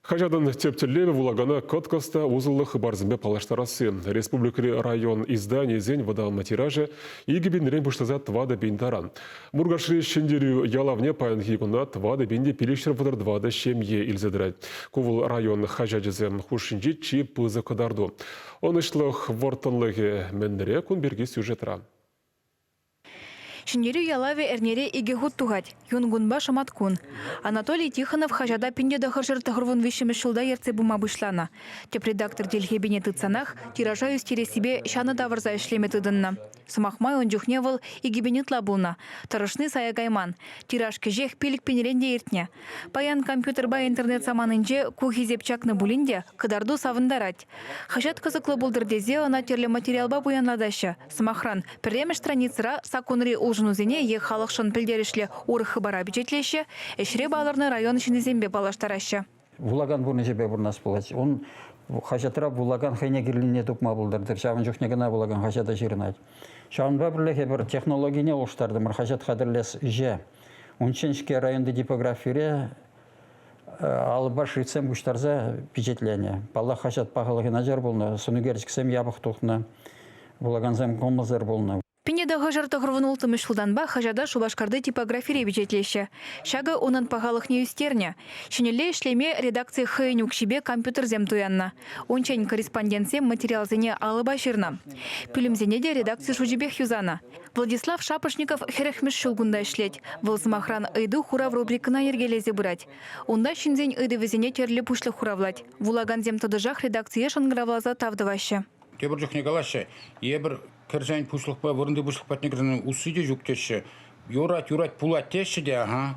Хаҫатӑн тӗп тӗллевӗ вулакана кӑткӑс та усӑллӑ хыпарсемпе паллаштарасси. Республикӑри район изданийӗсен вӑтам тиражӗ 2000-рен пуҫласа 4000 таран. Муркашри Ҫӗнтерӳ ялавне паянхи куна 4534 ҫемье илсе тӑрать. Ку вӑл район хаҫачӗсем хушшинчи чи пысӑк кӑтарту. Ӑнӑҫлӑх вӑрттӑнлӑхӗ мӗнре кун пирки сюжетра. Ҫӗнтерӳ ялавӗ эрнере икӗ хут тухать, юнкунпа шӑматкун. Анатолий Тихонов хаҫата 1993 ҫулта ертсе пыма пуҫланӑ. Тӗп редактор тилхепине тытсанах тиража ӳстерессипе ҫанӑ тавӑрса ӗҫлеме тытӑннӑ. Сӑмах май, ун чухне вӑл 2000 ытла пулнӑ. Тӑрӑшни сая кайман. Тираж кӗҫех 5000-рен те иртнӗ. Паян компьютерпа интернет саманинче ку хисеп чакнӑ пулин те кӑтарту савӑнтарать. Хаҫат кӑсӑклӑ пултӑр тесе ӑна тӗрлӗ материалпа пуянлатаҫҫӗ. Сӑмахран, пӗрремӗш страницӑра саккунри улшӑнусене е халӑхшӑн пӗлтерӗшлӗ урӑх хыпара пичетлеҫҫӗ, ӗҫре палӑрнӑ район ҫыннисемпе паллаштараҫҫӗ. Вулакан пурнӑҫӗпе пурӑнас пулать. Ун хаҫатра вулакан хӑйне кирлине тупма пултартӑр. Ҫавӑн чухне кӑна вулакан хаҫата ҫырӑнать. Ҫавӑнпа пӗрлех эпир технологине улӑштартӑмӑр хаҫат хатӗрлес ӗҫе. Унччен-ҫке районти типографире алӑпа шрифтсем пуҫтарса пичетленӗ. Паллах, хаҫат пахалӑхӗ начар пулнӑ, сӑнӳкерчӗксем япӑх тухнӑ, вулакансем кӑмӑлсӑр пулнӑ. 1996 ҫултанпа хаҫата Шупашкарти типографире пичетлеҫҫӗ. Ҫакӑ унӑн пахалӑхне ӳстернӗ. Ҫӗнӗлле ӗҫлеме редакци хӑйӗн укҫипе компьютерсем туяннӑ. Унччен корреспондентсем материалсене алӑпа ҫырнӑ. Пӳлӗмсене те редакци шучӗпех юсанӑ. Владислав Шапошников хӗрӗхмӗш ҫул кунта ӗҫлет. Вӑл, сӑмахран, ыйту-хурав рубрикӑна йӗркелесе пырать. Унта ҫынсен ыйтӑвӗсене тӗрлӗ пуҫлӑх хуравлать. Вулакансем тӑтӑшах редакцие шӑнкӑравласа тав тӑваҫҫӗ. Тепӗр чухне калаҫҫӗ, эпир кӗрсен пуҫлӑхпа вырӑнти пуҫлӑх патне кӗрсен усси те ҫук теҫҫӗ. Юрать, юрать пулать теҫҫӗ те, аха.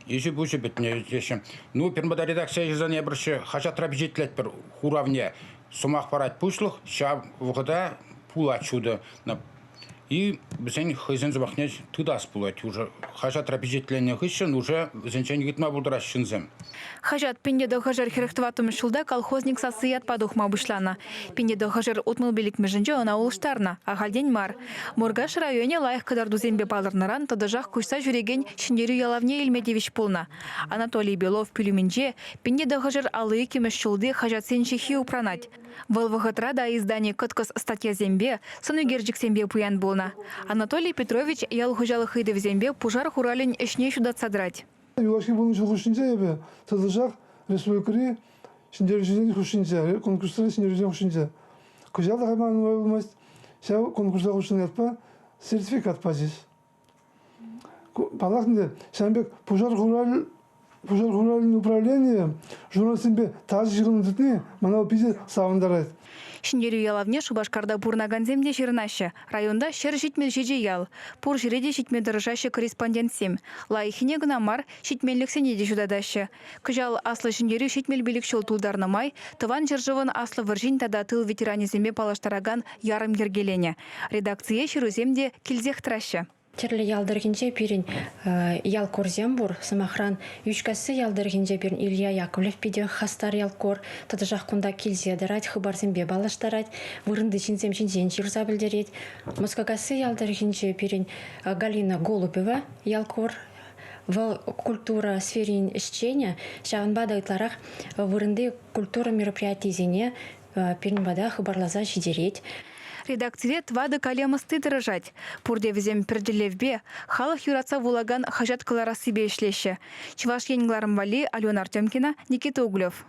Ӗҫӗ-пуҫӗ пӗтнӗ теҫҫӗ. Ну, пирӗн пата редакцие ҫырсан эпир хаҫатра пичетлетпӗр хуравне. Сӑмах парать пуҫлӑх, ҫав вӑхӑта пулать ҫутӑ. И вӗсен хӑйсен сӑмахне тытас пулать уже. Хаҫатра пичетленнӗ хыҫҫӑн уже вӗсенчен ыйтма пултараҫҫӗ ҫынсем. Хаҫат 1944 ҫулта «Колхозник сасси» ятпа тухма пуҫланӑ. 1965-мӗшӗнче ӑна улӑштарнӑ. Ахальтен мар. Муркаш районӗ лайӑх кӑтартусемпе палӑрнӑран тӑтӑшах куҫса ҫӳрекен Ҫӗнтерӳ ялавне илме тивӗҫ пулнӑ. Анатолий Белов пӳлӗмӗнче 1952 ҫулти хаҫатсен ҫыххи упранать. Вӑл вӑхӑтра та издани кӑткӑс статьясемпе, сӑнӳкерчӗксемпе пуян пулнӑ. Анатолий Петрович ял хуҫалӑх ыйтӑвӗсемпе пушар хуралӗн ӗҫне ҫутатса тӑрать. Юлашки вунӑ ҫул хушшинче эпӗ тӑтӑшах республикӑри ҫӗнтерӳҫӗсен хушшинче, конкурсра ҫӗнтерӳҫӗсен хушшинче. Кӑҫал та кайма нумай пулмасть, ҫав конкурса хутшӑннӑ ятпа сертификат пачӗҫ. Паллах ӗнтӗ, ҫавӑн пек пушар хуралӗ пушар хуралӗн управленийӗ журналистсемпе тачӑ ҫыхӑну тытни мана питӗ савӑнтарать. Ҫӗнтерӳ ялавне Шупашкарта пурӑнакансем те ҫырӑнаҫҫӗ. Районта 177 ял. Пур ҫӗре те ҫитме тӑрӑшаҫҫӗ корреспондентсем. Лайӑххине кӑна мар, ҫитменлӗхсене те ҫутатаҫҫӗ. Кӑҫал Аслӑ Ҫӗнтерӳ 75 ҫул тултарнӑ май Тӑван ҫӗршывӑн Аслӑ вӑрҫин тата тыл ветеранӗсемпе паллаштаракан ярӑм йӗркеленӗ. Редакцие ҫырусем те килсех тӑраҫҫӗ. Тӗрлӗ ял тӑрӑхӗнче пирӗн ялкорсем пур. Сӑмахран, Йӳҫкасси ял тӑрӑхӗнче пирӗн Илья Яковлев питӗ хастар ялкор. Тӑтӑшах кунта килсе тӑрать, хыпарсемпе паллаштарать, вырӑнти ҫынсем ҫинчен ҫырса пӗлтерет. Москакасси ял тӑрӑхӗнче пирӗн Галина Голубева ялкор. Вӑл культура сферин ӗҫченӗ, ҫавӑнпа та ытларах вырӑнти культура мероприятийӗсене пирӗн пата хыпарласа ҫитерет. Редакцире тӑватӑ калем ӑсти тӑрӑшать. Пурте вӗсем пӗр тӗллевпе, халӑх юратса вулакан хаҫат кӑларассипе ӗҫлеҫҫӗ. Чӑваш Ен кӑларӑм валли Алена Артемкина, Никита Углев.